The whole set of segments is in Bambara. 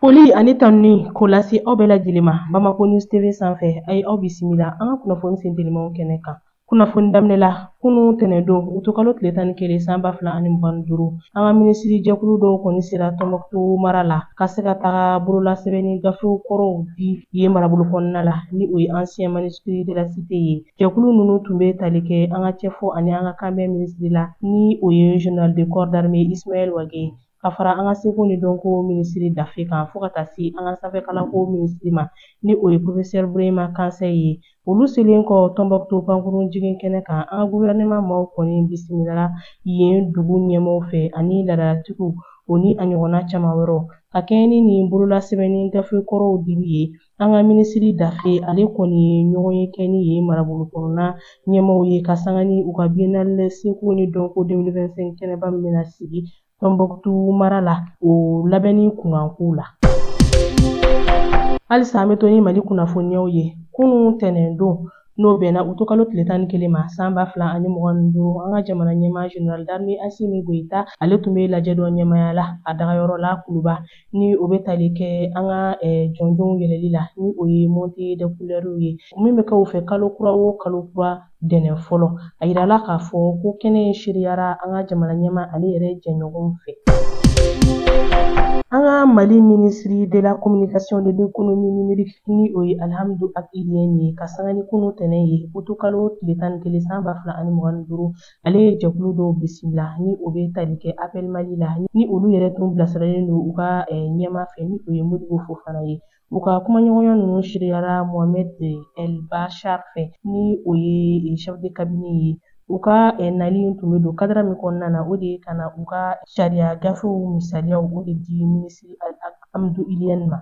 Foli ani tanuni k'o lase aw bɛɛ lajɛlen ma Bamako News TV sanfɛ. A ye aw bisimila an ka kunnafoni sentelimanw kɛnɛ kan. Kunnafoni daminɛ la, kunun tɛnɛndon, utukalo tile 11 san 2025, an ka minisiri jɛkulu dɔw kɔni sera Tɔnbɔkutu mara la ka se ka taga bololasɛbɛnni gafew kɔrɔw di yen marabolo kɔnɔna la, ni o ye ancien manuscrit de la cité ye. Jɛkulu ninnu tun bɛ tali kɛ an ka cɛfɔ ani an ka kanbɛn minisiri la, ni o ye général de corps d'armée Ismaël Wagué, ka fara an ka seko ni dɔnko minisiri Dafe kan, fo ka taa se an ka sanfɛ kalanko minisiri ma, ni o ye professeur Burema Kanse ye. Olu selen kɔ Tɔnbɔkutu pankurun jigin kɛnɛ kan, an ka gouvernement maaw kɔni bisimilala yen dugu ɲɛmaaw fɛ ani laadalatigiw, o ni a ɲɔgɔnna caman wɛrɛw. Ka kɛɲɛ ni nin bololasɛbɛnni gafe kɔrɔw dili ye, an ka minisiri Dafe ale kɔni ye ɲɔgɔn ye kɛ ni yen marabolo kɔnɔna ɲɛmaaw ye, ka sanga ni u ka biennale seko ni dɔnko 2025 kɛnɛba min bɛna sigi Tɔnbɔkutu mara la, o labɛnni kunkankow la. Halisa an bɛ to ni Mali kunnafoniyaw ye. Kunun tɛnɛndon, n'o bɛnna utukalo tile 11 ma san 2025, an ka jamana ɲɛmaa général d'armée Assimi Goïta, ale tun bɛ lajɛ dɔ ɲɛmaaya la a dagayɔrɔ la Kuluba, ni o bɛ tali kɛ an ka jɔnjɔnw yɛlɛli la, ni o ye montée des couleurs ye, min bɛ kɛ u fɛ kalo kura o kalo kura dɛnɛn fɔlɔ. A yirala k'a fɔ ko kɛnɛ in seereyara an ka jamana ɲɛmaa ale yɛrɛ jɛɲɔgɔnw fɛ. An ka Mali ministre de la communication, de l'économie numérique, ni o ye Alhamdou Ag Ilyène ye, ka sanga ni kunun tɛnɛn ye, utukalo tile 11 san 2025, ale ye jɛkulu dɔw bisimila, ni o bɛ tali kɛ Appel Mali la, ni olu yɛrɛ tun bilasiralen don u ka ɲɛmaa fɛ, ni o ye Modibo Fofana ye. U ka kumaɲɔgɔnya ninnu seereyara Mohamed El Bachar fɛ, ni o ye chef de cabinet ye. U ka nali in tun bɛ don cadre min kɔnɔna na, o de ye ka na u ka sariya gafew misaliyaw o de di minisiri Alhamdou Ilyène ma.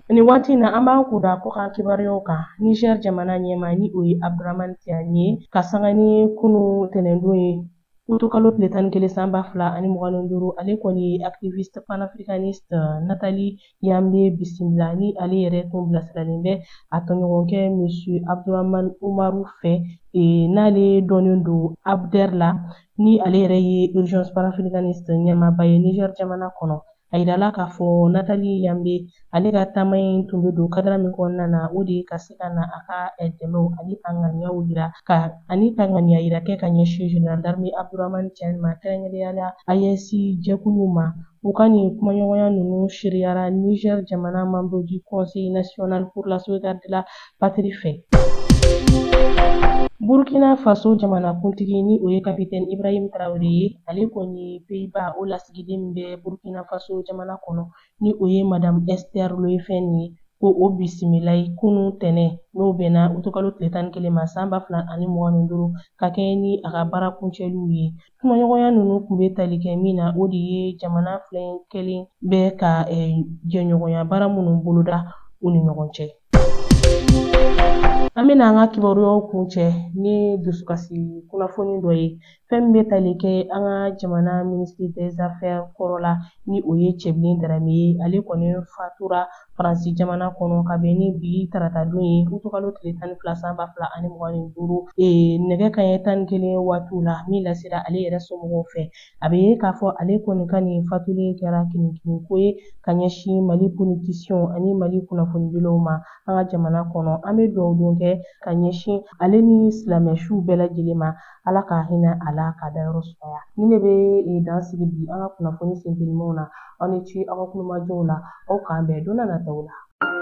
Nin waati in na, an b'an kunda kɔkan kibaruyaw kan. Niger jamana ɲɛmaa, ni o ye Abdourahamane Tiani ye, ka sanga ni kunun tɛnɛndon ye, utukalo tile 11 san 2025, ale kɔni ye activiste panafricaniste Nathalie Yambe bisimila, ni ale yɛrɛ tun bilasiralen bɛ a tɔɲɔgɔnkɛ monsieur Abdourahamane Oumarou fɛ, n'ale dɔnnen don Abder la, ni ale yɛrɛ ye urgence panafricaniste ɲɛmaaba ye Niger jamana kɔnɔ. A yirala k'a fɔ Nathalie Yambe ale ka taama in tun bɛ don cadre min kɔnɔna na, o de ye ka se ka na a ka dɛmɛw ani a ŋaniyaw yira ka ani ka ŋaniya yira kɛ ka ɲɛsin général d'armée Abdourahamane Tiani ma, kɛrɛnkɛrɛnnenya la AES jɛkuluw ma. U ka nin kumaɲɔgɔnya ninnu seereyara Niger jamana membre du Conseil national pour la sauvegarde de la patrie fɛ. Burkina Faso jamanakuntigi, ni o ye capitaine Ibrahim Traoré ye, ale kɔni Pays-Bas o lasigiden min bɛ Burkina Faso jamana kɔnɔ, ni o ye madame Esther Loefen ye, ko o bisimila ye kunun tɛnɛn, n'o bɛnna utukalo tile 11 ma san 2025, ka kɛɲɛ ni a ka baara kuncɛliw ye. Kumaɲɔgɔnya ninnu tun bɛ tali kɛ min na, o de ye jamana fila in kɛlen bɛ ka jɛɲɔgɔnya baara minnu boloda u ni ɲɔgɔn cɛ. An bɛna an ka kibaruyaw kuncɛ ni dusukasi kunnafoni dɔ ye, fɛn min bɛ tali kɛ an ka jamana ministre des affaires kɔrɔ la, ni o ye Cɛbilen Darame ye. Ale kɔni fatura Faransi jamana kɔnɔ ka bɛn ni bi taratadon ye, utukalo tile 12 san 2025, nɛgɛ kanɲɛ 11 waatiw la, min lasera ale yɛrɛ somɔgɔw fɛ. A bɛ ye k'a fɔ ale kɔni ka nin fatuli in kɛra kinkiniko ye ka ɲɛsin Mali politicien ani Mali kunnafonidilaw ma an ka jamana kɔnɔ. An bɛ dugawu don kɛ ka ɲɛsin ale ni silamɛsiw bɛɛ lajɛlen ma, Ala ka hinɛ a la k'a dayɔrɔ sumaya. Ni ne bɛ dan sigi bi an ka kunnafoni sentelimanw na. Aw ni ce aw ka kulomajɔw la. Aw k'an bɛn don n'a nataw la.